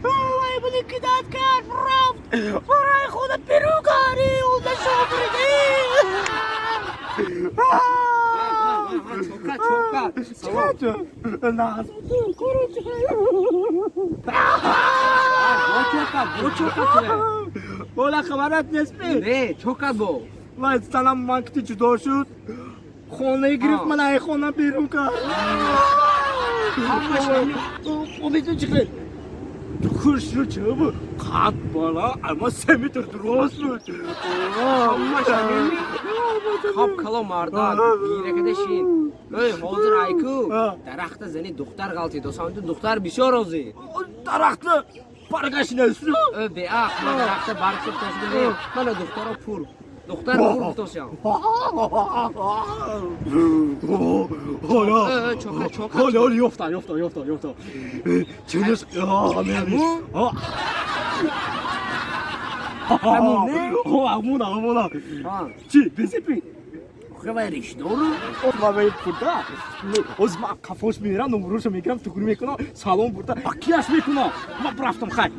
Вай були кидать кард, рафт барои худа перукари унда шобриди. Чока, чока. Салом. Бо чока, бо чока туе. Бола хабарат нестми? Не, чока бо. Вай занам ман кити ҷудо шуд, хонаи гирифт, ман ай хона берун кард. Ҳамаш ҳамин. Умедун чӣ хел хушрӯ чӣ буд, қад бала, ама 3 метр дурост буд. Ҳамаш ҳамин. Хоб, кало мардак, гиракада шин. Эй, ҳозир айку. Дарахта зани духтар ғалтид. Осамду духтар бисёр озӣ. Дарахта баргашинасу. Э, беақ, ман дарахта барг сохтасида не. Мана духтаро пур. Духтар пур гуфтосям. Ҳола. Э, чока, чока. Ҳола, ҳола, ёфтам, ёфтам, ёфтам, ёфтам. Чунус. Ҳамун? Ҳамун, не? Ҳамун, ҳамун. Ҳа. Чӣ, безепи? Охир вай ришдору? Вай пурда. Оз ман қафош мемирам, номурошо мегирам, тугур мекунам, салом бурда, акияш мекунам. Ман рафтам, хай.